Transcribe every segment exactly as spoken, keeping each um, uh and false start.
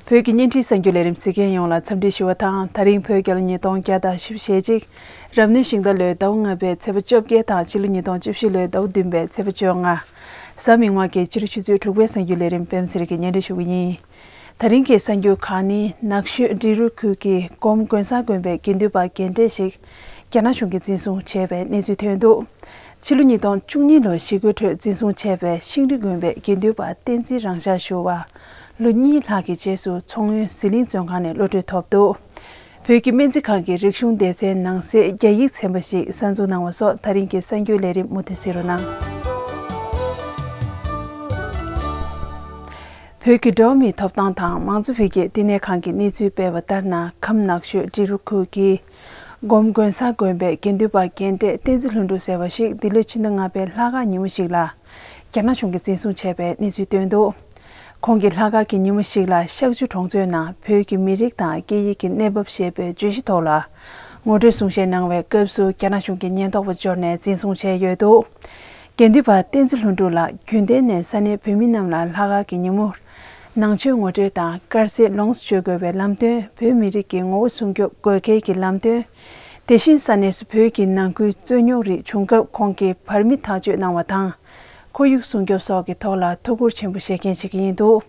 བོད་ཀྱི་བརྙན་འཕྲིན་གསར་འགྱུར་ལས་རིམ་གཟིགས་མཁན་ཡོངས་ལ་འཚམས་འདྲི་ཞུ་བ་དང་། ད་རིང་བོད་རྒྱལ་ལོ་ཉིས་སྟོང་བརྒྱ་དང་བཞི་བཅུ་ཞེ་གཅིག་རབ་གནས་ཤིང་རྟ་ལོའི་ཟླ་བ་ལྔ་པའི་ཚེས་པ་བཅོ་བརྒྱད་དང་ཕྱི་ལོ་ཉིས་སྟོང་བཅུ་བཞི་ལོའི་ཟླ་བ་བདུན་པའི་ཚེས་པ་བཅོ་ལྔ། གཟའ་མིག་དམར་གྱི་ཕྱི་དྲོ་ཆུ་ཚོད་དྲུག་པའི་གསར་འགྱུར་ལས་རིམ་པད་མ་ཚེ་རིང་གིས་སྙན་སྒྲོན་ཞུ་གི་ཡིན། ད་རིང་གི་གསར་འགྱུར་ཁག་ནི། ནག་ཆུ་འབྲི་རུ་ཁུལ་གྱི་སྒོམ་དགོན་གསར་དགོན་པའི་དགེ་འདུན་པ་རྒན་གྲས་ཤིག་རྒྱ་ནག་གཞུང་གིས་འཛིན་བཟུང་བྱས་པའི་གནས་ཚུལ་ཐོན་འདུག་ཕྱི་ལོ་ཉིས་སྟོང་བཅུ་གཉིས་ལོར་ཞི་རྒོལ་ཁྲོད་འཛིན་བཟུང་བྱས་པའི་ཤིང་འབྲི་དགོན་པའི་དགེ་འདུན་པ་བསྟན་འཛིན་རང་ཤར་ཞུ་བ། ལོ་གཉིས་ལྷག་གི་རྗེས་སུ་མཚོ་སྔོན་ཟི་ལིང་བཙོན་ཁང་ནས་གློད་གྲོལ་ཐོབ་འདུག་བོད་ཀྱི་སྨན་རྩིས་ཁང་གི་རིག་གཞུང་སྡེ་ཚན་ནང་གསེས་རྒྱ་ཡིག་ཚན་པ་ཞིག་གསར་འཛུགས་གནང་བ་སོགས་ད་རིང་གི་གསར་འགྱུར་ལས་རིམ་མུ་མཐུད་གཟིགས་རོགས་གནང་། བོད་ཀྱི་འགྲོ་བ་མིའི་ཐོབ་ཐང་དང་མང་གཙོ་འཕེལ་རྒྱས་བསྟི་གནས་ཁང་གིས་གནས་ཚུལ་སྤེལ་བ་ལྟར་ན། ཁམས་ནག་ཆུ་འབྲི་རུ་ཁུལ་གྱི་སྒོམ་དགོན་གསར་དགོན་པའི་དགེ་འདུན་པ་རྒན་གྲས་བསྟན་འཛིན་ལྷུན་གྲུབ་ཟེར་བ་ཞིག་འདི་ལོའི་ཕྱི་ཟླ་ལྔ་པའི་ལྷག་དཀར་ཉིན་མོ་ཞིག་ལ་རྒྱ་ནག་གཞུང་གིས་འཛིན་བཟུང་བྱས་པའི་གནས་ཚུལ་བཏོན་འདུག་ཁོང་གིས་ལྷག་དཀར་གྱི་ཉིན་མོ་ཞིག་ལ་ཤག་ཆུ་གྲོང་ཚོའི་ནང་བོད་ཀྱི་མི་རིགས་དང་སྐད་ཡིག་གི་གནས་བབ་ཞེས་པའི་བརྗོད་གཞི་ཐོག་ལ་ངོ་སྤྲོད་གསུང་བཤད་གནང་བའི་སྐབས་སུ་རྒྱ་ནག་གཞུང་གིས་ཉེན་རྟོག་པ་འབྱོར་ནས་འཛིན་བཟུང་བྱས་ཡོད་འདུག་དགེ་འདུན་པ་བསྟན་འཛིན་ལྷུན་གྲུབ་ལགས་རྒྱུན་གཏན་ནས་ས་གནས་བོད་མི་རྣམས་ལ་ལྷག་དཀར་གྱི་ཉིན་མོར་ནང་ཆོས་ངོ་སྤྲོད་དང་དཀར་ཟས་ལོངས་སུ་སྤྱོད་དགོས་པའི་ལམ་སྟོན། བོད་མི་རིགས་ཀྱི་ངོ་བོ་སྲུང་སྐྱོབ་དགོས་གལ་གྱི་ལམ་སྟོན། དེ་བཞིན་ས་གནས་སུ་བོད་ཀྱི་ནང་ཁུལ་རྩོད་རྙོག་རིགས་བྱུང་སྐབས་ཁོང་གིས་བར་མི་ཐག་གཅོད་གནང་བ་དང་། ཁོར་ཡུག་སྲུང་སྐྱོབ་སོགས་ཀྱི་ཐོག་ལ་ཐུགས་ཁུར་ཆེན་པོ་བཞེས་མཁན་ཞིག་ཡིན་འདུག་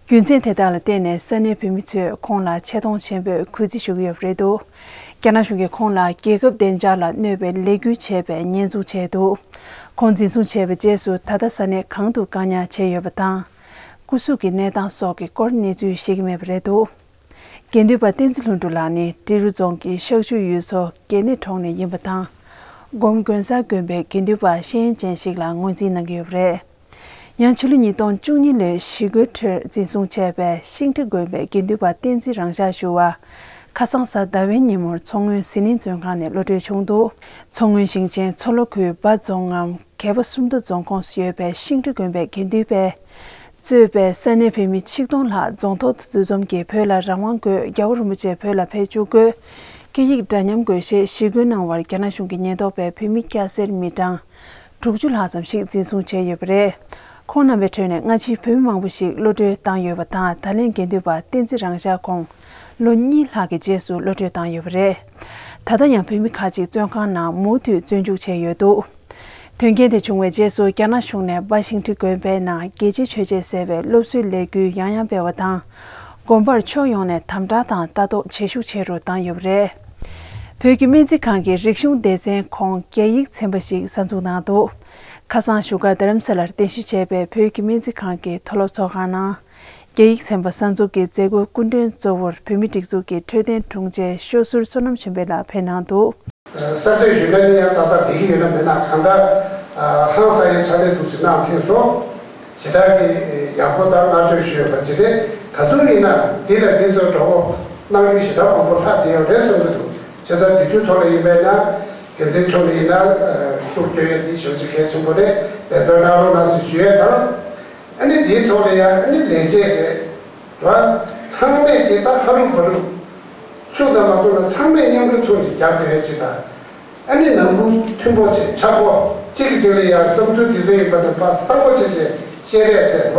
རྒྱུ་མཚན་དེ་དག་ལ་བརྟེན་ནས་ས་གནས་བོད་མི་ཚོས་ཁོང་ལ་ཆེ་མཐོང་ཆེན་པོས་གུས་བརྩི་ཞུ་གི་ཡོད་པ་རེད་འདུག་རྒྱ་ནག་གཞུང་གིས་ཁོང་ལ་རྒྱལ་ཁབ་བདེ་འཇགས་ལ་གནོད་པའི་ལས་འགུལ་བྱས་པའི་ཉེས་འཛུགས་བྱས་འདུག་ཁོང་འཛིན་བཟུང་བྱས་པའི་རྗེས་སུ་ད་ལྟ་ས་གནས་གང་དུ་བཀག་ཉར་བྱས་ཡོད་པ་དང་། སྐུ་གཟུགས་ཀྱི་གནས་སྟངས་སོགས་ཀྱི་སྐོར་གནས་ཚུལ་ཤེས་ཀྱི་མེད་པ་རེད་འདུག་དགེ་འདུན་པ་བསྟན་འཛིན་ལྷུན་གྲུབ་ལགས་ནི་འབྲི་རུ་རྫོང་གི་ཤག་ཆུ་ཡུལ་ཚོ་རྒྱལ་གནས་གྲོང་ནས་ཡིན་པ་དང་། སྒོམ་དགོན་གསར་དགོན་པའི་དགེ་འདུན་པ་ཤེས་ཡོན་ཅན་ཞིག་ལ་ངོས་འཛིན་གནང་གི་ཡོད་པ་རེད། ཡང་ཕྱི་ལོ་ཉིས་སྟོང་བཅུ་གཉིས་ལོའི་ཞི་རྒོལ་ཁྲོད་འཛིན་བཟུང་བྱས་པའི་ཤིང་འབྲི་དགོན་པའི་དགེ་འདུན་པ་བསྟན་འཛིན་རང་ཤར་ཞུ་བ། ཁ་སང་གཟའ་ཟླ་བའི་ཉིན་མོར་མཚོ་སྔོན་ཟི་ལིང་བཙོན་ཁང་ནས་གློད་གྲོལ་བྱུང་འདུག་མཚོ་སྔོན་ཞིང་ཆེན་མཚོ་ལྷོ་ཁུལ་འབའ་རྫོང་ངམ་གད་པ་སུམ་མདོ་རྫོང་ཁོངས་སུ་ཡོད་པའི་ཤིང་འབྲི་དགོན་པའི་དགེ་འདུན་པས་གཙོས་པའི་ས་གནས་བོད་མི་ཆིག་སྟོང་ལྷག་རྫོང་ཐོག་ཏུ་འདུ་འཛོམས་ཀྱིས་བོད་ལ་རང་དབང་དགོས། རྒྱལ་བ་རིན་པོ་ཆེ་བོད་ལ་ཕེབས་བཅུག་དགོས། སྐད་ཡིག་འདྲ་མཉམ་དགོས་ཞེས་ཞི་རྒོལ་གནང་བར་རྒྱ་ནག་གཞུང་གི་ཉེན་རྟོག་པས་བོད་མི་སྐྱ་སེར་མི་གྲངས་དྲུག་ཅུ་ལྷག་ཙམ་ཞིག་འཛིན་བཟུང་བྱས་ཡོད་པ་རེད། ཁོང་རྣམ་པའི་ཁྲོད་ནས་སྔ་ཕྱིར་བོད་མི་མང་པོ་ཞིག་གློད་གྲོལ་བཏང་ཡོད་པ་དང་། ད་ལན་དགེ་འདུན་པ་བསྟན་འཛིན་རང་ཤར་ཁོང་ལོ་གཉིས་ལྷག་གི་རྗེས་སུ་གློད་གྲོལ་བཏང་ཡོད་པ་རེད། ད་ལྟ་ཡང་བོད་མི་ཁག་ཅིག་བཙོན་ཁང་ནང་མུ་མཐུད་བཙོན་འཇུག་བྱས་ཡོད་འདུག་དོན་རྐྱེན་དེ་བྱུང་བའི་རྗེས་སུ་རྒྱ་ནག་གཞུང་ནས་འབའ་ཤིང་ཁྲི་དགོན་པའི་ནང་རྒྱལ་གཅེས་ཆོས་ཆས་ཟེར་བའི་སློབ་གསོའི་ལས་འགུལ་ཡང་ཡང་སྤེལ་བ་དང་། དགོན་པར་ཕྱོགས་ཡོངས་ནས་དམ་དྲག་དང་ལྟ་རྟོག་ཇེ་ཤུགས་ཆེ་རུ་བཏང་ཡོད་པ་རེད། བོད་ཀྱི་སྨན་རྩིས་ཁང་གི་རིག་གཞུང་སྡེ་ཚན་ཁོངས་རྒྱ་ཡིག་ཚན་པ་ཞིག་གསར་འཛུགས་གནང་འདུག་ཁ་སང་བཞུགས་སྒར་རྡ་རམ་ས་ལར་རྟེན་གཞི་བྱས་པའི་བོད་ཀྱི་སྨན་རྩིས་ཁང་གི་མཐོ་སློབ་ཚོགས་ཁང་ནང་། རྒྱ་ཡིག་ཚན་པ་གསར་འཛུགས་ཀྱི་མཛད་སྒོའི་སྐུ་མགྲོན་གཙོ་བོར་བོད་མིའི་སྒྲིག་འཛུགས་ཀྱི་འཕྲོད་བསྟེན་དྲུང་ཆེ་ཤོ་ཟུར་བསོད་ནམས་ཆོས་འཕེལ་ལགས་ཕེབས་གནང་འདུག་གསར་གཏོད་ཞུས་ན་ནི་ཡང་ཏག་ཏག་བསྡད་ཀྱི་ཡོད་ན་མེད་ན་གང་ལྟར་ཧང་སང་ཡའི་ཕྱག་ལས་འདུག་ཟེར་གནང་ཐེངས་སོ། ཞེ་དྲག་གི་ཡག་པོ་དང་བསྔགས་བརྗོད་ཞུས་ཡོད་པ་ཇི་སྟེ་ག་ཚོད་ཡིན་ན་འདི་དང་འདི་ཚོ་གྲོགས་པོ་གནང་རྒྱུ་ཞེ་དྲག་མང་པོ་ལྷག་བསྡད་ཡོད་རེད་བསམ་གྱི་འདུག་བྱས་ཙང་དུས་ཚོད་ཐོག་ལ་ཡིན་པས་ན་འགན་འཛིན་མཆོག་ནས་ཡིན་ན་ཤུགས་སྐྱོན་ཡས་དེ་ཞེ་པོ་ཅིག་གལ་ཆེན་པོ་རེད། འབད་བརྩོན་གནང་རོགས་གནང་ཟེར་ཞུ་ཡས་དང་། ཨ་ནི་དེའི་ཐོག་ལ་ཡང་ཨ་ནི་ལས་བྱེད་རེད། ར། ཚང་མས་དེ་ལྟར་ཧ་རུ་བ་རུ། ཤུགས་དང་མ་ཐུག་ན་ཚང་མས་མཉམ་རུབ་ཐོག་ནས་རྒྱབ་དགོས་ཡ་ཅིག་དང་། ཨ་ནི་ནང་ཁུལ་མཐུན་པོ་བྱེད་ཆགས་པོ་གཅིག་གིས་གཅིག་ལ་ཡང་བསམ་ཚུལ་དེ་ཚོ་ཡིན་པ་དང་པ་གསལ་པོ་བྱེད་བྱེད་བཤད་རེས་བྱས་ར།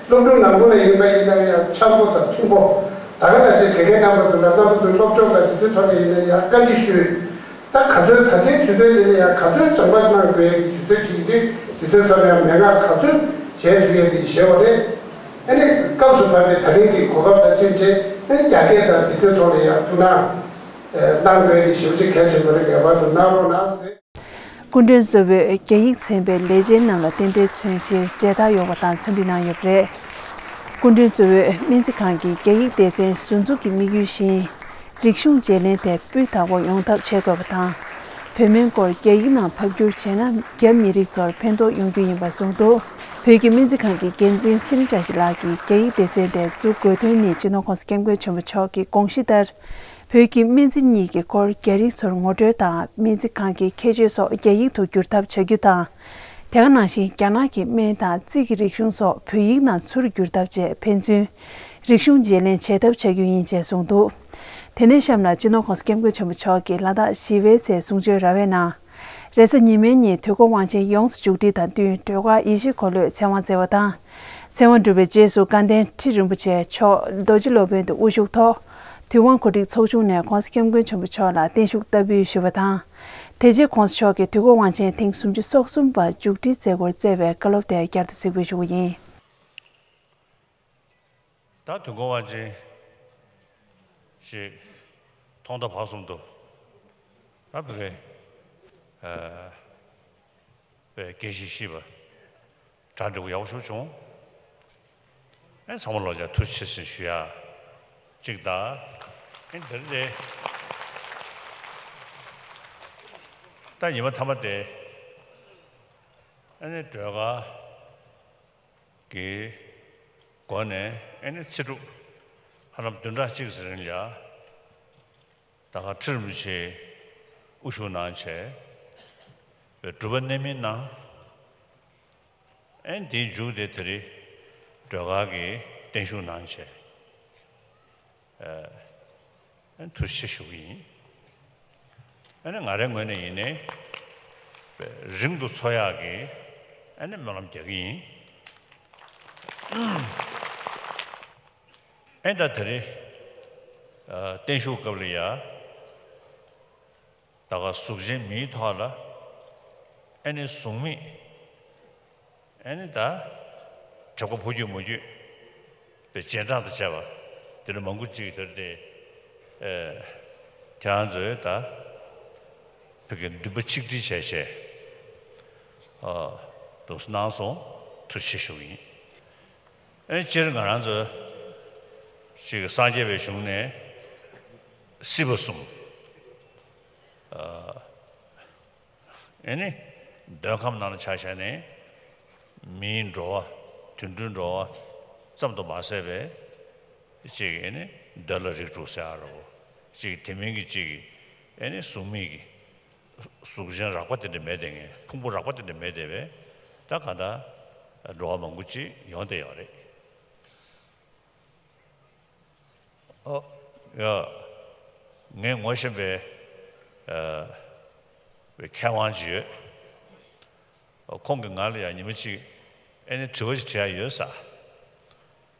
སློབ་ཕྲུག་ནང་ཁུལ་ལ་ཡིན་པ་ཡིན་ན་ཡང་ཆགས་པོ་དང་མཐུན་པོ། ད་ག་ནང་བཞིན་དགེ་རྒན་རྣམ་པ་ཚོ་ལ་རྣམ་པ་ཚོའི་སློབ་སྦྱོང་དང་དེ་ཚོའི་ཐོག་ནས་ཡིན་ན་ཡང་བཀའ་འདྲི་ཞུས། ད་ག་ཚོད་ད་ལྟའི་དུས་ཚོད་འདི་ལ་ཡང་ག་ཚོད་སྦྱང་བ་གནང་དགོས་ཀྱི་དུས་ཚོད་ཅིག་ཡིན་དུས་དུས་ཚོད་ཚོ་ལ་ཡང་མན་ངག་ག་ཚོད་བྱས་འདུག་ཡས་དེ་ཞེས་པ་རེད། ཨ་ནི་སྐབས་སུ་བབས་པའི་ད་རིང་གི་གོ་སྐབས་དང་བསྟུན་བྱས་ཨ་ནི་རྒྱ་སྐད་དང་དེ་ཚོའི་ཐོག་ལ་ཡང་ཐུགས་སྣང་གནང་དགོས་ཀྱི་ཞེ་པོ་ཅིག་གལ་ཆེན་པོ་རེད། ངེས་པར་དུ་གནང་རོགས་གནང་ཟེར། སྐུ་མགྲོན་གཙོ་བོས་རྒྱ་ཡིག་ཚན་པའི་ལས་བྱེད་རྣམས་ལ་རྟེན་འབྲེལ་མཚོན་ཕྱིར་མཇལ་དར་གཡོག་པ་དང་འཚམས་འདྲི་གནང་ཡོད་པ་རེད། སྐུ་མགྲོན་གཙོ་བོས་སྨན་རྩིས་ཁང་གི་རྒྱ་ཡིག་སྡེ་ཚན་ཟུར་འཛུགས་ཀྱི་དམིགས་ཡུལ་བཞིན། རིག་གཞུང་བརྗེ་ལེན་དེ་སྤུས་དག་པོ་ཡོང་ཐབས་བྱེད་དགོས་པ་དང་། བོད་སྨན་སྐོར་རྒྱ་ཡིག་ནང་ཕབ་བསྒྱུར་བྱས་ན་རྒྱ་མི་རིགས་ཚོར་ཕན་ཐོགས་ཡོང་རྒྱུ་ཡིན་པ་གསུངས་འདུག་བོད་ཀྱི་སྨན་རྩིས་ཁང་གི་འགན་འཛིན་ཚེ་རིང་བཀྲ་ཤིས་ལགས་ཀྱིས་རྒྱ་ཡིག་སྡེ་ཚན་དེ་བཙུགས་དགོས་དོན་ནི་སྤྱི་ནོར་༸གོང་ས་༸སྐྱབས་མགོན་ཆེན་པོ་མཆོག་གི་དགོངས་གཞི་ལྟར། བོད་ཀྱི་སྨན་རྩིས་གཉིས་ཀྱི་སྐོར་རྒྱ་རིགས་ཚོར་ངོ་སྤྲོད་དང་སྨན་རྩིས་ཁང་གི་ཁྱད་ཆོས་སོགས་རྒྱ་ཡིག་ཏུ་བསྒྱུར་ཐབས་བྱ་རྒྱུ་དང་། དེ་ག་ནང་བཞིན་རྒྱ་ནག་གི་སྨན་དང་རྩིས་ཀྱི་རིག་གཞུང་སོགས་བོད་ཡིག་ནང་ཚུར་བསྒྱུར་ཐབས་བཅས་ཕན་ཚུན་རིག་གཞུང་བརྗེ་ལེན་བྱེད་ཐབས་བྱ་རྒྱུ་ཡིན་ཅེས་གསུངས་འདུག་དེ་ནས་གཤམ་ལ་སྤྱི་ནོར་༸གོང་ས་༸སྐྱབས་མགོན་ཆེན་པོ་མཆོག་གིས་ལ་དྭགས་ཞི་བའི་ཚལ་གསུང་ཆོས་ར་བའི་ནང་། རེས་གཟའ་ཉི་མའི་ཉིན་དུས་འཁོར་དབང་ཆེན་ཡོངས་སུ་མཇུག་སྒྲིལ་དང་བསྟུན་སྒྲོལ་དཀར་ཡེ་ཤེས་འཁོར་ལོས་ཚེ་དབང་བསྩལ་བ་དང་། ཚེ་དབང་གྲུབ་པའི་རྗེས་སུ་དགའ་ལྡན་ཁྲི་རིན་པོ་ཆེ་མཆོག་རྡོ་རྗེ་སློབ་དཔོན་དུ་དབུ་བཞུགས་ཐོག་དུས་དབང་གོ་སྒྲིག་ཚོགས་ཆུང་ནས་༧གོང་ས་༧སྐྱབས་མགོན་ཆེན་པོ་མཆོག་ལ་བརྟན་བཞུགས་བསྟར་འབུལ་ཞུས་པ་དང་། དེ་རྗེས་༧གོང་ས་མཆོག་གིས་དུས་འཁོར་དབང་ཆེན་ཐེངས་སུམ་ཅུ་སོ་གསུམ་པ་མཇུག་སྒྲིལ་མཛད་སྒོར་བསྩལ་བའི་བཀའ་སློབ་དེ་བསྐྱར་དུ་གཟིགས་འབུལ་ཞུ་བ་ཡིན། ད་དུས་འཁོར་དབང་ཆེན་ཞིག་ཐོག་མཐའ་བར་གསུམ་དུ་ད་བོད་པའི་ཨ་པའི་དགེ་བཤེས་ཤིས་པ་གྲ་སྒྲིག་པ་ཡག་པོ་ཞིག་བྱུང་། ཨེ་ཚང་མ་ལོ་ཆ་ཐུགས་རྗེ་ཆེ་ཞུ་ཡ་གཅིག་དང་། ཨེ་འདིར་དེ་ད་ཉི་མ་མཐའ་མ་དེ་ཨེ་ནི་སྒྲོལ་དཀར་གྱི་སྒོ་ནས་ཨེ་ནི་ཚེ་སྒྲུབ་ཧ་ལམ་བདུན་ཕྲག་གཅིག་ཙམ་རིང་ལ་ད་ག་ཁྲི་རིན་པོ་ཆེ་དབུ་བཞུགས་གནང་བྱས་པའི་སྒྲུབ་པ་གནད་སྨིན་གནང་། ཨེ་འདིའི་མཇུག་དེ་དེ་རིང་སྒྲོལ་དཀར་གྱིས་བརྟན་བཞུགས་གནང་བྱས་ཨེ་ཐུགས་རྗེ་ཆེ་ཞུ་གི་ཡིན། ཨ་ནི་ང་རའི་ངོས་ནས་ཡིན་ནའི་རིང་དུ་འཚོ་ཡག་གི་ཨ་ནི་སྨོན་ལམ་རྒྱག་གི་ཡིན། ཨེ་ད་དེ་རིང་ཨ་བརྟན་བཞུགས་སྐབས་ལ་ཡ་ད་ག་གཟུགས་ཅན་མིའི་ཐོག་ལ་ཨེ་ནི་གཟུགས་མེད་ཨེ་ནི་ད་དྲེག་པ་ཕོ་རྒྱུད་མོ་རྒྱུད་པའི་རྗེས་འབྲང་དུ་བྱས་པ་དེ་ལ་མང་པོ་ཅིག་དེར་དེ་ཨེ་ཁྱེད་རང་ཚོས་ད་བོད་ཀྱི་འདུན་པ་ཆིག་སྒྲིལ་བྱས་བྱས་ཨ་འདུག་སེ་གནང་སོང་། ཐུགས་རྗེ་ཆེ་ཞུ་གི་ཡིན། ཨེ་སྤྱིར་ང་རང་ཚོ་ཅིག་སངས་རྒྱས་པའི་གཞུང་ནས་སྲིད་པ་གསུམ་ཨ་ཨེ་ནི་འདོད་ཁམས་ནང་ལ་ཆ་བཞག་ནས་མིའི་འགྲོ་བ་དུད་འགྲོའི་འགྲོ་བ་ཙམ་དུ་མ་ཟད་པའི་ཅིག་ཨེ་ནི་འདོད་ལ་རིགས་དྲུག་ཟེར་ཡ་རོ། ཅིག་དེ་མིན་གྱི་ཅིག་ཨེ་ནི་གཟུགས་མེད་ཀྱི་གཟུགས་ཅན་རགས་པ་དེ་འདྲ་མེད་དེ་ངས་ཕུང་པོ་རགས་པ་དེ་འདྲ་མེད་དེ་བས་ད་ག་ད་འགྲོ་བ་མང་པོ་ཅིག་ཡོང་བསྡད་ཡོད་རེད། ཨོ། ཡ། ངས་ངོ་ཤེས་པའི་ཨ་པའི་མཁས་དབང་ཅིག་ཡོད། ཨོ་ཁོང་གིས་ང་ལ་ཡང་ཉི་མ་གཅིག་ཨེ་ནི་དྲི་བ་ཞིག་དྲི་ཡ་ཡོད་ས།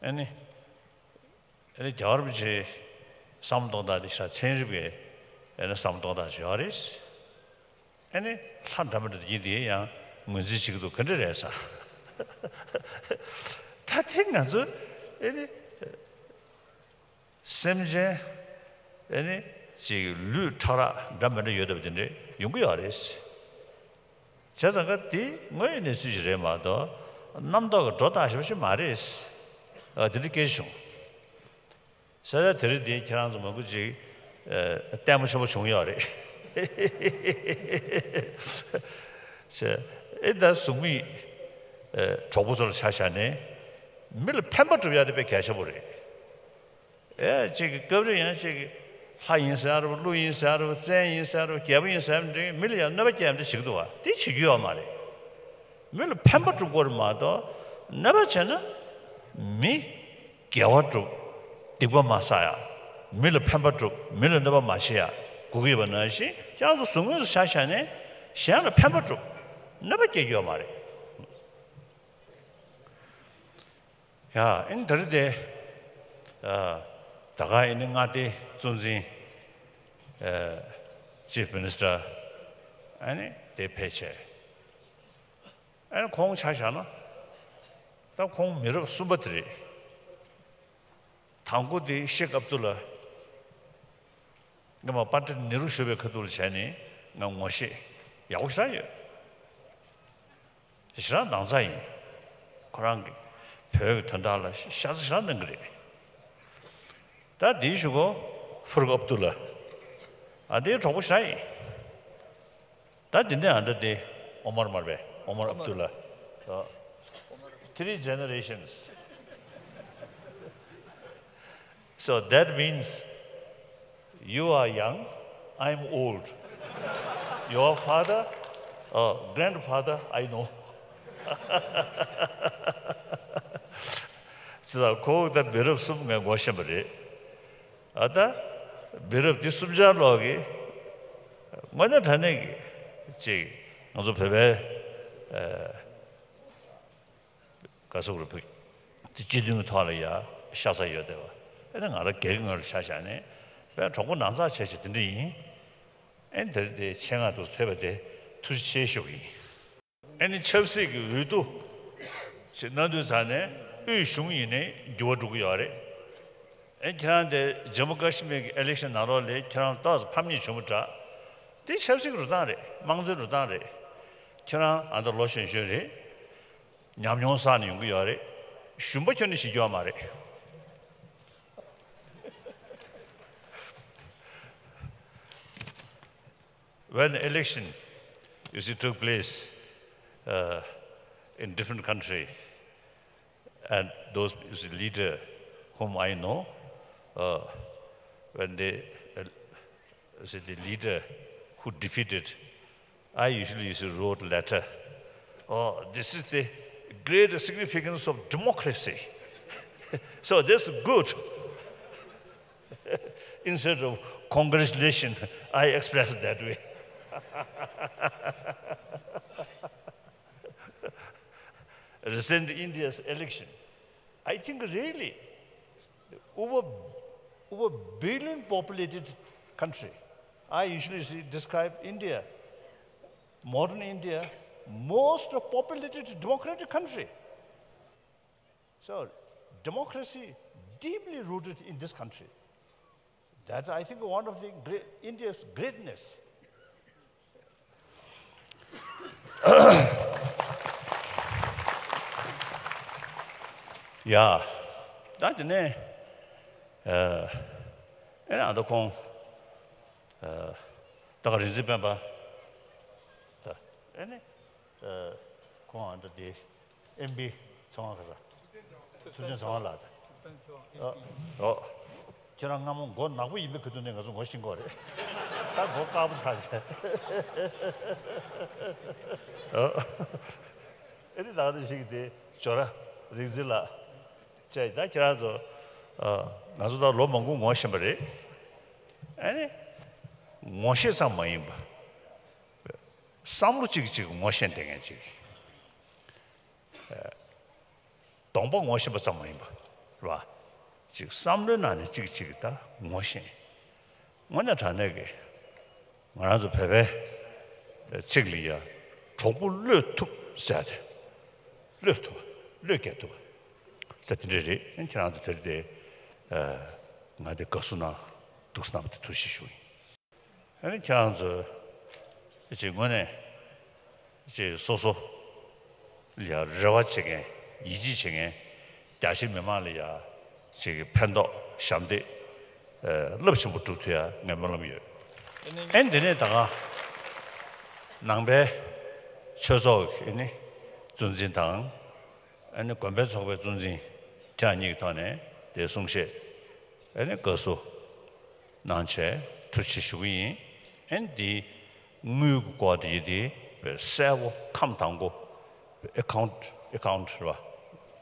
ཨེ་ནི་ཨེ་ནི་རྒྱལ་བ་རིན་པོ་ཆེའི་བསམ་བློ་གཏོང་སྟངས་དེ་ཤ་ཚན་རིག་པའི་ཨེ་ནི་བསམ་བློ་གཏོང་སྟངས་ཅིག་ཡོད་རེད། ཨེ་ནི་ལྷ་འདྲ་མི་འདྲ་ཡིན་དེ་ཡང་ངོས་འཛིན་བྱེད་ཀྱི་འདུག་ག་འདྲ་རེད་ས། ད་དེ་ང་ཚོ་ཨེ་ནི་སེམས་ཅན་ཨེ་ནི་ཅིག་ལུས་ཕྲ་རགས་འདྲ་མི་འདྲ་ཡོད་བསྡད་པ་དེ་འདྲ་ཡོང་གི་ཡོད་རེད། བྱས་ཙང་ཀ་དེ་དངོས་ཡོད་གནས་ཚུལ་ཞིག་རེད་མ་གཏོགས་རྣམ་རྟོག་གི་སྒྲོ་བཏགས་ཞིག་མ་རེད། ཨ་དེ་འདྲ་སྐད་ཆ་བྱུང་། ས་ཡ་དེ་རིང་འདི་ཁྱེད་རང་ཚོ་མང་པོ་ཅིག་ཨ་ལྟད་མོ་ཆེན་པོ་བྱུང་ཡོད་རེད། ཟེར། ཨེ་ད་གཟུགས་མེད་ཨ་གྲོགས་པོ་ཚོ་ལ་ཆ་བཞག་ནས་མི་ལ་ཕན་པ་སྒྲུབ་ཡ་དེ་དཔེ་གལ་ཆེན་པོ་རེད། ཨེ་ཅིག་གི་སྐབས་རེ་ཡང་ཅིག་གི་ལྷ་ཡིན་ཟེར་རོ་ཀླུ་ཡིན་ཟེར་རོ་བཙན་ཡིན་ཟེར་རོ་རྒྱལ་པོ་ཡིན་ཟེར་རོ་འདྲ་མི་ལ་ཡང་གནོད་པ་སྐྱེལ་ཡ་འདྲ་བྱེད་ཀྱི་འདུག་བ། དེ་བྱེད་རྒྱུ་ཡོད་མ་རེད། མི་ལ་ཕན་པ་སྒྲུབ་དགོས་རེད་མ་གཏོགས་གནོད་པ་བྱས་ན་མི་དགེ་བ་སྒྲུབ། སྡིག་པ་མ་བསགས་ཡ། མི་ལ་ཕན་པ་སྒྲུབ། མི་ལ་གནོད་པ་མ་བྱེད་ཡ་སྒུག་གི་ཡོད་པ་ནང་བཞིན་ཁྱེད་རང་ཚོ་གཟུགས་མེད་དུ་ཆ་བཞག་ནས་གཞན་ལ་ཕན་པ་སྒྲུབ། གནོད་པ་སྐྱེལ་རྒྱུ་ཡོད་མ་རེད། ཡ་ཨིན་ད་རེས་དེ་ཨ་ད་ག་ཨེ་ནི་མངའ་སྡེའི་གཙོ་འཛིན་ཨ་Chief Minister ཨ་ནི་དེ་ཕེབས་བྱས། ཨ་ནི་ཁོང་ཆ་བཞག་ན་ད་ཁོང་མི་རབས་གསུམ་པ་དེ་རེད། དང་པོ་དེ་ཤེག་ཨབ་དུ་ལ། སྔོན་མ་པཎྜི་ཏ་ནེ་རུ་བཞུགས་པའི་ཁ་ཐུག་ལ་བྱས་ནས་ང་ངོ་ཤེས་ཡག་པོ་ཞེ་དྲག་ཡོད། ཞེ་དྲག་ནང་ཚགས་ཡིན། ཁོ་རང་གིས་བོད་ཀྱི་དོན་དག་ལ་ཤ་ཚ་ཞེ་དྲག་གནང་གི་རེད། ད་དེའི་གཞུག་གུ་ཧྥ་རུག་ཨབ་དུ་ལ། ཨ་དེའི་གྲོགས་པོ་ཞེ་དྲག་ཡིན། ད་དེ་ནས་ཨ་འདྲ་དེ་ཨོ་མར་མར་པས་ཨོ་མར་ཨབ་དུ་ལ། Three generations. So that means you are young, I'm old. Your father, uh, grandfather, I know. ཅི་ཟེར་ཁོ་ད་མི་རབས་གསུམ་ངས་ངོ་ཤེས་པ་རེད། ཨ་ད་མི་རབས་འདི་གསུམ་ཆར་ལོག་གི་དངོས་གནས་དྲང་གནས་ཀྱི་ཅིག་ང་ཚོ་བོད་པའི་ཨ་ག་ཟེར་དགོས་རེད། བོད་ དེ་སྤྱི་མཐུན་གྱི་ཐོག་ལ་ཡ་ཤ་ཚ་ཡོད་བསྡད་པ། ཨེ་ནི་ང་རང་སྒེར་གྱི་ངོས་ལ་ཆ་བཞག་ནས་བས་གྲོགས་པོ་ནང་ཚགས་བྱས་བྱས་དེ་འདྲ་ཡིན། ཨེ་ནི་དེ་རིང་དེ་ཆེད་མངགས་འདུག་ཕེབས་པ་དེ་ཐུགས་རྗེ་ཆེ་ཞུ་གི་ཡིན། ཨེ་ནི་ཆབ་སྲིད་ཀྱི་འོས་བསྡུ་ཞིག་གནང་དུས་ཙང་ནས་དབུས་གཞུང་ཡིན་ནའི་འགྱུར་བ་འགྲོ་གི་ཡོད་རེད། ཨེ་ཁྱེད་རང་དེ་ཇམ་མུ་ཀ་ཤི་མིར་གྱི་ཨི་ལེག་ཤན་ནང་ལོགས་ལ་ཁྱེད་རང་ཏོག་ཙམ་ཕམ་ཉེས་བྱུང་བ་འདྲ། དེ་ཆབ་སྲིད་ཀྱི་འགྲོ་སྟངས་རེད། དམངས་གཙོའི་འགྲོ་སྟངས་རེད། ཁྱེད་རང་ཨ་ད་ལོ་གཞོན་གཞོན་རེད། ཉམས་མྱོང་བསགས་ནས་ཡོང་གི་ཡོད་རེད། ཞུམ་པ་ཁྱོན་ནས་བྱེད་རྒྱུ་ཡོད་མ་རེད། When election, you see, took place uh, in different country, and those, you see, leader whom I know, uh, when they, uh, you see, the leader who defeated, I usually used to wrote letter. Oh, this is the great significance of democracy. So that's good. Instead of congratulations, I express that way. Recent India's election, I think really over, over billion populated country. I usually see, describe India, modern India, most populated democratic country. So democracy deeply rooted in this country. That's, I think, one of the great, India's greatness. ཡ། ད་དེ་ནས་ཨ་ཨེ་ཨ་ད་ཁོང་ཨ་ད་ག་རིག་འཛིན་སྤེན་པ་ད་ཨེ་ནས་ཨ་ཁོང་ཨ་ད་དེ་ཨེམ་པི་ཚོང་ཁ་ས་ཐུབ་བསྟན་ཚོང་ལགས་ད། ཨོ། ཁྱེད་རང་སྔ་མོ་མགོ་ནག་པོ་ཡིན་པའི་ཁ་ཐུག་ནས་ང་ཚོ་ངོ་ཤེས་ཀྱི་ཡོད་རེད། ད་མགོ་དཀར་པོ་ཆགས་ཚར། ཨོ། ཨེ་ནི་ད་ག་དུས་ཤིག་དེ་ཇོ་ར་རིག་འཛིན་ལགས་བཅས་ད་ཁྱེད་རང་ཚོ་ཨ་ང་ཚོ་ད་ལོ་མང་པོ་ངོ་ཤེས་པ་རེད། ཨེ་ནི་ངོ་ཤེས་ཙམ་མ་ཡིན་པ། བསམ་བློ་གཅིག་གིས་གཅིག་ངོ་ཤེས་བསྡད་མཁན་ཅིག་གདོང་པ་ངོ་ཤེས་པ་ཙམ་མ་ཡིན་པ་རེད་བ། གཅིག་བསམ་བློའི་ནང་ནས་གཅིག་གིས་གཅིག་ད་ངོ་ཤེས། དངོས་གནས་དྲང་གནས་ཀྱི་ང་རང་ཚོ་བོད་པའི་ཚིག་ལ་ཡ་གྲོགས་པོ་བློས་ཐུབ་ཟེར་ཏེ། བློས་ཐུབ་པ། བློས་འགེལ་ཐུབ་པ་ཟེར་དེ་འདྲ་རེད། ཁྱེད་རང་ཚོ་དེར་དེ་ང་དེ་དགའ་བསུ་གནང་འདུག་བསམ་པ་དེ་ཐུགས་རྗེ་ཆེ་ཞུ་ཡིན། ཨ་ནི་ཁྱེད་རང་ཚོ་ཅིག་དངོས་གནས་ཅིག་སོ་སོ་ལ་ཡ་རེ་བ་བྱེད་མཁན་ཡིད་ཆེས་བྱེད་མཁན་རྒྱ་ཆེ་མི་མང་ལ་ཡ་ཅིག་ཕན་ཐོགས་ཞབས་འདེགས་རླབས་ཆེན་པོ་སྒྲུབ་ཐུབ་ཡ་ངས་སྨོན་ལམ་ཡོད། ཨ་ནི་འདི་ནས་ད་ག་ནང་པའི་ཆོས་ཚོགས་ཀྱི་ཨ་ནི་གཙོ་འཛིན་དང་། ཨ་ནི་དགོན་པའི་ཚོགས་པའི་གཙོ་འཛིན་ཁྱེད་གཉིས་ཀྱི་ཐོག་ནས་དེ་གསུང་བཤད་ཨ་ནི་དགའ་བསུ་གནང་བྱས་ཐུགས་རྗེ་ཆེ་ཞུ་གི་ཡིན། ཨ་ནི་དེ་དངུལ་གྱི་སྐོར་དེ་ཡིན་དེ་གསལ་པོ་ཁམས་དང་པོ་ཨེ་ཁའུན་ཊི་ཨེ་ཁའུན་ཊི་རེད་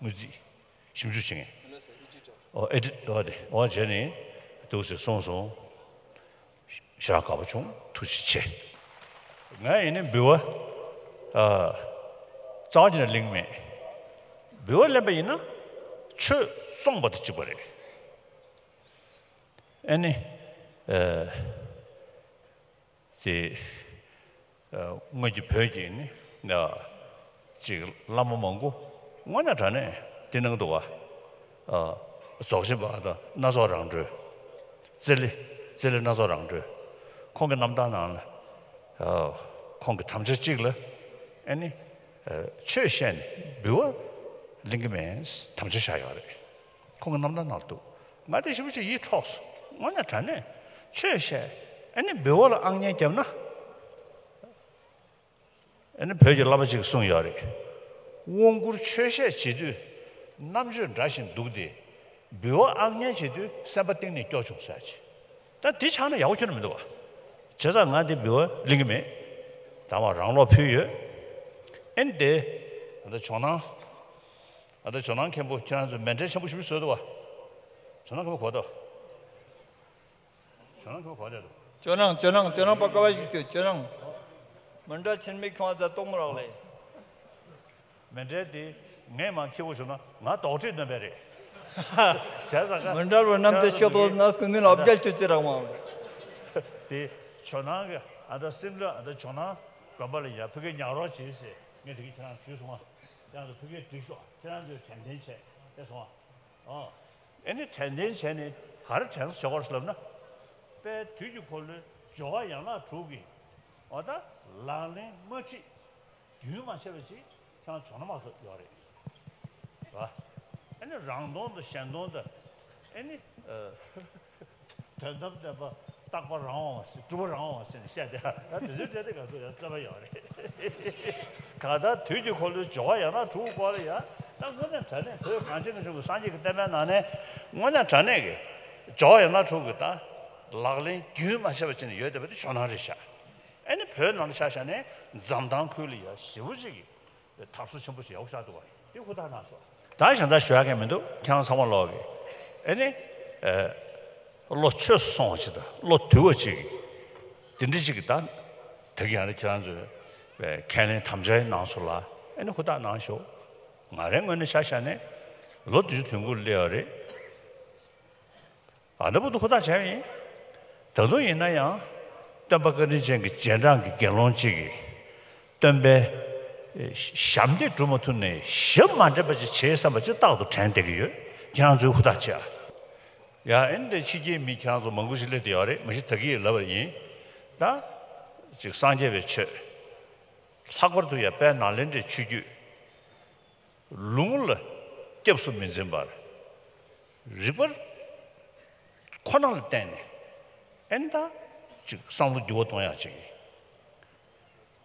བ། དངུལ་རྩིས་ཞིབ་འཇུག་བྱེད་མཁན་ཨོ་ཨེ་ཌིཊ་ཨོ་དེ་ཨོ་བྱས་ནས་འདུག་ཟེར་གསུངས་སོང་། ཞེ་དྲག་དགའ་པོ་བྱུང་། ཐུགས་རྗེ་ཆེ། ང་ཡིན་ནི་འབུལ་བ་ཨ་རྩ་བ་ཉིད་ནས་ལེན་གྱི་མེད། འབུལ་བ་ལེན་པ་ཡིན་ན་ཆོས་བཙོང་པ་དང་གཅིག་པ་རེད། ཨ་ནི་ཨ་དེ་ཨ་སྔོན་གྱི་བོད་ཀྱི་ནི་ཨ་ཅིག་བླ་མ་མང་པོ་དངོས་གནས་དྲང་གནས་དེ་གནང་འདུག་བ། ཨ་རྫོགས་ཆེན་པ་དང་སྣ་ཚོགས་རང་གྲོལ། རྩེ་ལེ་རྩེ་ལེ་སྣ་ཚོགས་རང་གྲོལ། ཁོང་གི་རྣམ་ཐར་ནང་ལ་ཨ་ཁོང་གི་དམ་བཅའ་གཅིག་ལ་ཨ་ནི་ཨ་ཆོས་བཤད་ནས་འབུལ་བ་ལེན་གྱི་མེད་དམ་བཅའ་བཞག་ཡོད་རེད། ཁོང་གི་རྣམ་ཐར་ནང་ལ་འདུག་ང་དེ་ཞེ་པོ་ཅིག་ཡིད་འཕྲོག་སོང་། དངོས་གནས་དྲང་གནས་ཆོས་བཤད་ཨ་ནི་འབུལ་བ་ལ་ཨང་ཉན་བརྒྱབ་ན། ཨ་ནི་བོད་ཀྱི་བླ་མ་ཅིག་གསུངས་ཡོད་རེད། དབང་བསྐུར་ཆོས་བཤད་བྱེད་དུས་རྣམ་དཔྱོད་འདྲ་ཞིང་སྡུག་སྟེ། འབུལ་བ་ཨང་ཉན་བྱེད་དུས་སེམས་པ་གཏིང་ནས་སྐྱོ་བྱུང་ཟེར་ཅིག་ད་འདི་ཆགས་ན་ཡག་པོ་ཁྱོན་ནས་མི་འདུག་བ། བྱས་ཙང་ང་འདི་འབུལ་བ་ལེན་གྱི་མེད། ད་མ་རང་སློབ་ཕུལ་ཡོད། ཨེ་འདི། ད་ཇོ་ནང་། ད་ཇོ་ནང་མཁན་པོ་ཁྱེད་རང་ཚོ་མཎྜལ་ཆེན་པོ་ཞིག་བཟོས་འདུག་བ། ཇོ་ནང་མཁན་པོ་གོ་ད། ཇོ་ནང་ཁྱོད་ག་བ་བསྡད་འདུག་ཇོ་ནང་ཇོ་ནང་ཇོ་ནང་པ་ཀ་བ་ཞིག་ཁྱོད་ཇོ་ནང་། མི་འདྲ་ཆེན་མི་ཁྱོད་ཨ་ཙ་གཏོང་མི་རག་ལེ། མཎྜལ་དེ་ ངས་མ་མཁས་པོ་བྱུང་ན་ང་དོག་ཁྲེས་གནོན་པ་རེད། བྱས་ཙང་ང་མི་འདྲ་བར་རྣམ་དེ་ཤོད་དོ་ནས་ཀུན་ནུས་ལ་བརྒྱ་ཆུ་ཅི་རག་མ། དེ་ཇོ་ནང་གི་ཨ་ད་སིམ་ལ་ཨ་ད་ཇོ་ནང་དགོན་པ་ལ་ཡ་ཕ་གིར་ཉར་རོགས་བྱེད་ཟེར། ངས་དེ་གི་ཁྱེད་རང་ཞུས་སོང་ང་། ཁྱེད་རང་ཚོ་ཕ་གིར་འགྲིག་ཤོག་ཁྱེད་རང་ཚོས་དྲན་རྟེན་བྱས་དེ་སོང་ང་། ཨོ། ཨེ་ནི་དྲན་རྟེན་བྱས་ནས་ག་རེ་དྲན་གསོ་བྱེད་དགོས་ལབ་ན། དཔལ་དུས་ཀྱི་འཁོར་ལོའི་སྦྱོར་བ་ཡན་ལག་དྲུག་གི་འོ་ད་ལག་ལེན་མ་ཁྲིད། རྒྱུན་མ་ཆད་པ་ཅིག་ཁྱེད་རང་ཇོ་ནང་མ་ཚོ་ཡོད་རེད། ཨ་ནི་རང་སྟོང་དང་གཞན་སྟོང་དང་ཨ་ནི་དོན་དམ་བདེན་པ་རྟག་པ་རང་དབང་བ་ཟེར་གྲུབ་པ་རང་དབང་བ་ཟེར་ནས་བཤད་དེ་ཨ་དེ་ཚོའི་གྲས་དེ་ག་ཚོད་ཡང་རྩོད་པ་ཡོད་རེད། གང་ལྟར་དུས་ཀྱི་འཁོར་ལོའི་སྦྱོར་བ་ཡང་དག་དྲུག་སྐོར་ལ་ཡང་ད་དངོས་གནས་དྲང་གནས་བོད་གངས་ཅན་གྱི་ལྗོངས་ཀྱི་སངས་རྒྱས་ཀྱི་བསྟན་པའི་ནང་ནས་དངོས་གནས་དྲང་གནས་ཀྱི་སྦྱོར་བ་ཡང་དག་དྲུག་གི་ད་ལག་ལེན་རྒྱུན་མ་ཆད་པ་བྱས་ནས་ཡོད་བསྡད་པ་དེ་ཇོ་ནང་རེད་ཤག་ཨེ་ནི་བོད་ནང་ལ་ཆ་བཞག་ནས་འཛམ་ཐང་ཁུལ་ལ་ཡ་ཞེ་པོ་ཅིག་གི་དར་སྲོལ་ཆེན་པོ་ཞིག་ཡག་པོ་ཆགས་འདུག་བ་རེད། དེ་ཧུར་ཐག་གནང་ཤོག་ད་གཞན་དག་ཞུ་ཡག་གི་མི་འདུག་ཁྱེད་རང་ཚང་མ་ལོག་གི་ཨེ་ནི་ཨེ་བློ་ཆོས་སུ་སོང་བ་ཅིག་དང་བློ་དུལ་བ་ཅིག་གི་དེ་འདྲ་ཅིག་གི་ད་ད་གི་ཡང་ན་ཁྱེད་རང་ཚོས་ཁས་ལེན་དམ་བཅའ་གནང་སོང་ལ་ཨེ་ནི་ཧུར་ཐག་གནང་ཤོག་ང་རའི་ངོས་ནས་ཆ་བཞག་ནས་ལོ་བདུན་ཅུ་དོན་དགུ་སླེབས་ཡོད་རེད། ཨ་ནི་བུ་དུ་ཧུར་ཐག་བྱས་ཡིན། ད་དུང་ཡིན་ན་ཡང་སྟོན་པ་བཀའ་དྲིན་ཅན་གྱི་རྗེས་འབྲང་གི་དགེ་སློང་གཅིག་གིས་སྟོན་པའི་ཞབས་འདེགས་སྒྲུབ་མ་ཐུབ་ནས་ཞབས་མ་འདྲེན་པ་ཅིག་བྱེད་བསམ་པ་ཅིག་རྟག་ཏུ་དྲན་བསྡད་ཀྱི་ཡོད། ཁྱེད་རང་ཚོས་ཧུར་ཐག་བྱེད་ཨ། ཡ་ཨེ་འདི་ཕྱི་རྒྱལ་མི་ཁྱེད་རང་ཚོ་མང་པོ་ཞིག་སླེབས་བསྡད་ཡོད་རེད། མ་གཞི་ད་གིན་ལབ་པ་ཡིན། ད་ཅིག་སངས་རྒྱས་པའི་ཆོས། ལྷག་པར་དུ་ཡང་དཔལ་ནཱ་ལེནྡྲའི་ཆོས་བརྒྱུད། ལུང་ལ་སྐྱབས་སུ་མི་འཛིན་པར། རིག་པར་ཁོ་ན་ལ་བརྟེན་ནས་ཨེ་ནི་ད་ཅིག་བསམ་བློ་འགྱུར་བ་གཏོང་ཡག་ཅིག་ཡིན།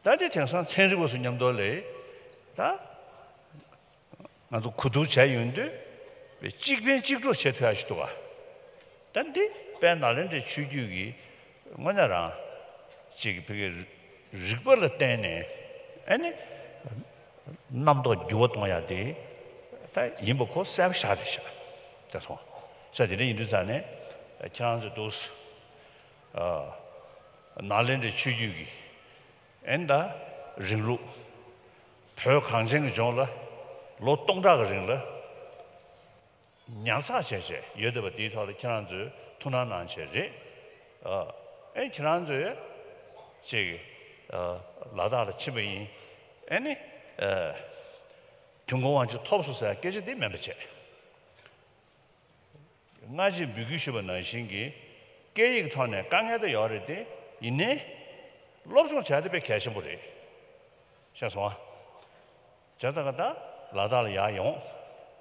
ད་དེ་དེང་སང་ཚན་རིག་པ་ཚོ་མཉམ་དུ་ལས་ད་ང་ཚོ་གོ་བསྡུར་བྱས་ཡོང་དུས་གཅིག་ཕན་གཅིག་གྲོགས་བྱེད་ཐུབ་ཡག་ཞིག་འདུག་ག་ད་འདི་དཔལ་ནཱ་ལེནྡྲའི་ཆོས་བརྒྱུད་ཀྱི་དངོས་གནས་རང་ཅིག་གི་ཕ་གི་རིག་པ་ལ་བརྟེན་ནས་ཨ་ནི་རྣམ་རྟོག་འགྱུར་བ་གཏོང་ཡག་དེ་ད་ཡིན་པ་ཁོ་གསལ་པོ་ཤར་རེད་ཤག་དེ་སོང་ས་དེ་འདྲ་ཡིན་དུས་ཙང་ནས་ཁྱེད་རང་ཚོས་འདུག་ནཱ་ལེནྡྲའི་ཆོས་བརྒྱུད་ཀྱི་ཨེ་ནི་ད་རིང་ལུགས་བོད་གངས་ཅན་གྱི་ལྗོངས་ལ་ལོ་སྟོང་ཕྲག་གི་རིང་ལ། ཉར་ཚགས་བྱས་བྱས་ཡོད་བསྡད་པ་དེའི་ཐོག་ལ་ཁྱེད་རང་ཚོས་ཐུགས་སྣང་གནང་བྱས་རེད། ཨ་ཨེ་ཁྱེད་རང་ཚོས་ཅིག་ཨ་ལ་དྭགས་ལ་ཕྱིན་པ་ཡིན། ཨེ་ནི་ཨ་དུས་འཁོར་དབང་ཆེན་ཐོབ་སོང་ཟེར་སྐད་ཆ་དེ་མིན་པ་བྱས། སྔ་རྗེས་འབོད་སྐུལ་ཞུས་པ་ནང་བཞིན་གྱི་སྐད་ཡིག་ཐོག་ནས་དཀའ་ངལ་ད་ཡོད་རེད་དེ་ཡིན་ནའི་སློབ་སྦྱོང་བྱས་ཏེ་དཔེ་གལ་ཆེན་པོ་རེད། ཤེས་སོང་ཨ། བྱས་ཙང་ད་ལ་དྭགས་ལ་ཡར་ཡོང་།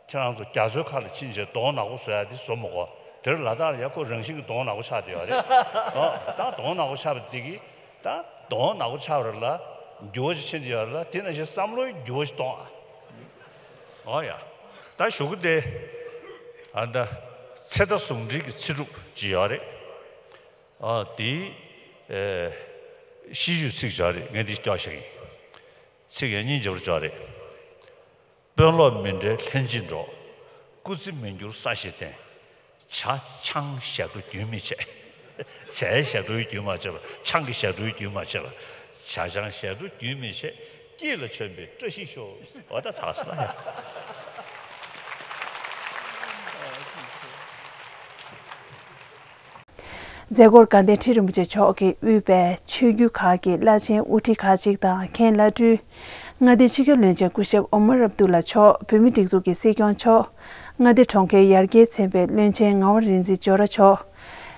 ཁྱེད་རང་ཚོ་རྒྱ་མཚོའི་ཁ་ལ་ཕྱིན་བྱས་གདོང་ནག་པོ་བཟོ་ཡ་དེ་བཟོ་མི་དགོས། དེར་ལ་དྭགས་ལ་ཡ་ཁོ་རང་བཞིན་གྱི་གདོང་ནག་པོ་ཆགས་བསྡད་ཡོད་རེད། ཨོ་ད་གདོང་ནག་པོ་ཆགས་པ་དེ་གིས་ད་གདོང་ནག་པོ་ཆགས་པ་རེད་ལ་འགྱུར་བ་ཞིག་ཕྱིན་བསྡད་ཡོད་རེད་ལ་དེ་ནང་བཞིན་བསམ་བློའི་འགྱུར་བ་ཞིག་གཏོང་ཨ། ཨོ་ཡ། ད་གཞུག་གུ་དེ་ཨ་ད་ཚེ་མདའ་ཟུང་འབྲེལ་གྱི་ཚེ་སྒྲུབ་ཅིག་ཡོད་རེད། ཨ་དེའི་ཨེ་ཤིས་བརྗོད་ཚིག་ཅིག་ཡོད་རེད། ངས་འདི་སྐྱོར་བཞག་ཡིན། ཚིག་ཡང་སྙིང་རྗེ་པོ་ཅིག་ཡོད་རེད། དཔོན་སློབ་མི་འབྲལ་ལྷན་ཅིག་འགྲོ། སྐུ་ཚེ་མི་འགྱུར་ས་གཞི་བརྟན། བྱ་ཆང་ཞབས་བྲོ་རྒྱུན་མི་ཆད། བྱའི་ཞབས་བྲོའི་རྒྱུན་མ་ཆད་པ། ཆང་གི་ཞབས་བྲོའི་རྒྱུན་མ་ཆད་པ། བྱ་ཆང་ཞབས་བྲོ་རྒྱུན་མི་ཆད། སྐྱིད་ལ་བྱོན་པའི་བཀྲ་ཤིས་ཤོག་འོ་ད་ཚར་སོང་ན། མཛད་སྒོར་དགའ་ལྡན་ཁྲི་རིན་པོ་ཆེ་མཆོག་གིས་དབུས་པའི་ཆོས་བརྒྱུད་ཁག་གི་བླ་ཆེན་དབུ་ཁྲིད་ཁག་ཅིག་དང་མཁན་བླ་སྤྲུལ། མངའ་སྡེ་ཕྱི་རྒྱལ་བློན་ཆེན་སྐུ་ཞབས་ཨོ་མར་ཨབ་དུ་ལ་མཆོག་བོད་མིའི་སྒྲིག་འཛུགས་ཀྱི་སྲིད་སྐྱོང་མཆོག་མངའ་སྡེ་གྲོང་ཁྱེར་ཡར་རྒྱས་ཚན་པའི་བློན་ཆེན་ངག་དབང་རིག་འཛིན་ཇོ་ར་མཆོག་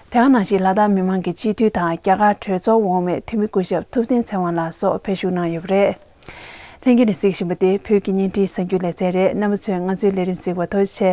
དེ་ག་ནང་བཞིན་ལ་དྭགས་མི་མང་གི་སྤྱི་འཐུས་དང་རྒྱ་གར་གྲོས་ཚོགས་འོག་མའི་འཐུས་མི་སྐུ་ཞབས་ཐུབ་བསྟན་ཚེ་དབང་ལགས་སོགས་ཕེབས་ཞུགས་གནང་ཡོད་པ་རེད། ལྷན་རྒྱས་ནས་གཟིགས་བཞིན་པ་དེ་བོད་ཀྱི་བརྙན་འཕྲིན་གསར་འགྱུར་ལེ་ཚན་རེད། རྣམ་པ་ཚོས་ང་ཚོའི་ལས་རིམ་གཟིགས་པར་ཐུགས་རྗེ་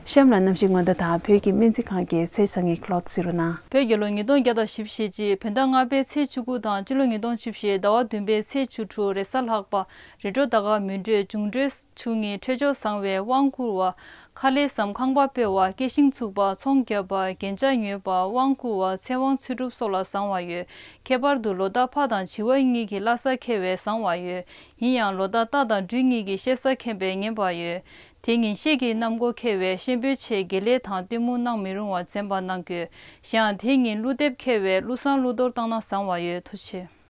ཆེ། གཤམ་ལ་གནམ་གཤིས་སྔོན་བརྡ་དང་བོད་ཀྱི་སྨན་རྩིས་ཁང་གི་ཚེས་གྲངས་ཀྱི་གློག་བརྙན་རུ་ནང་། བོད་རྒྱལ་ལོ་ཉིས་སྟོང་བརྒྱ་དང་བཞི་བཅུ་ཞེ་གཅིག་བོད་ཟླ་ལྔ་པའི་ཚེས་བཅུ་དགུ་དང་སྤྱི་ལོ་ཉིས་སྟོང་བཅུ་བཞི་ཟླ་བ་བདུན་པའི་ཚེས་བཅུ་དྲུག་རེས་གཟའ་ལྷག་པ། རི་ཁྲོད་ཟླ་སྐར་མུན་སྤྲོད་འབྱུང་འཕྲོད་ཆུ་གཉིས་འཕྲོད་སྦྱོར་བཟང་བས་དབང་བསྐུར་བ། ཁ་ལས་ཟམ་ཁང་པ་སྤེལ་བ། སྐྱེ་ཤིང་བཙུགས་པ། ཚོང་བརྒྱབ་པ། རྒྱན་ཆ་ཉོས་པ། དབང་བསྐུར་བ། ཚེ་དབང་ཚུལ་ཁྲིམས་སོགས་ལ་བཟང་བ་ཡོད། ཁྱད་པར་དུ་ལོ་ཟླ་ཕག་དང་བྱི་བ་གཉིས་ཀྱི་བླ་གཟའ་འཁེལ་བས་བཟང་བ་ཡོད། ཡིན་ཡང་ལོ་ཟླ་རྟ་དང་སྦྲུལ་གཉིས་ཀྱི་གཤེད་གཟའ་འཁེལ་བས་ངན་པ་ཡོད། དེ་ཉིན་གཤེད་ཀྱི་གནམ་སྒོ་འཁེལ་བས་གཤེད་པོའི་ཆེད་དགེ་ལས་དང་གཏི་མུག་གནང་མི་རུང་བ་འཛེམ་པ་གནང་དགོས། གཞན་ཡང་དེ་ཉིན་ཀླུ་འདེབས་འཁེལ་བས་ཀླུ་བསང་ཀླུ་གཏོར་བཏང་ན་བཟང་བ་ཡོད། ཐུགས་རྗེ་ཆེ།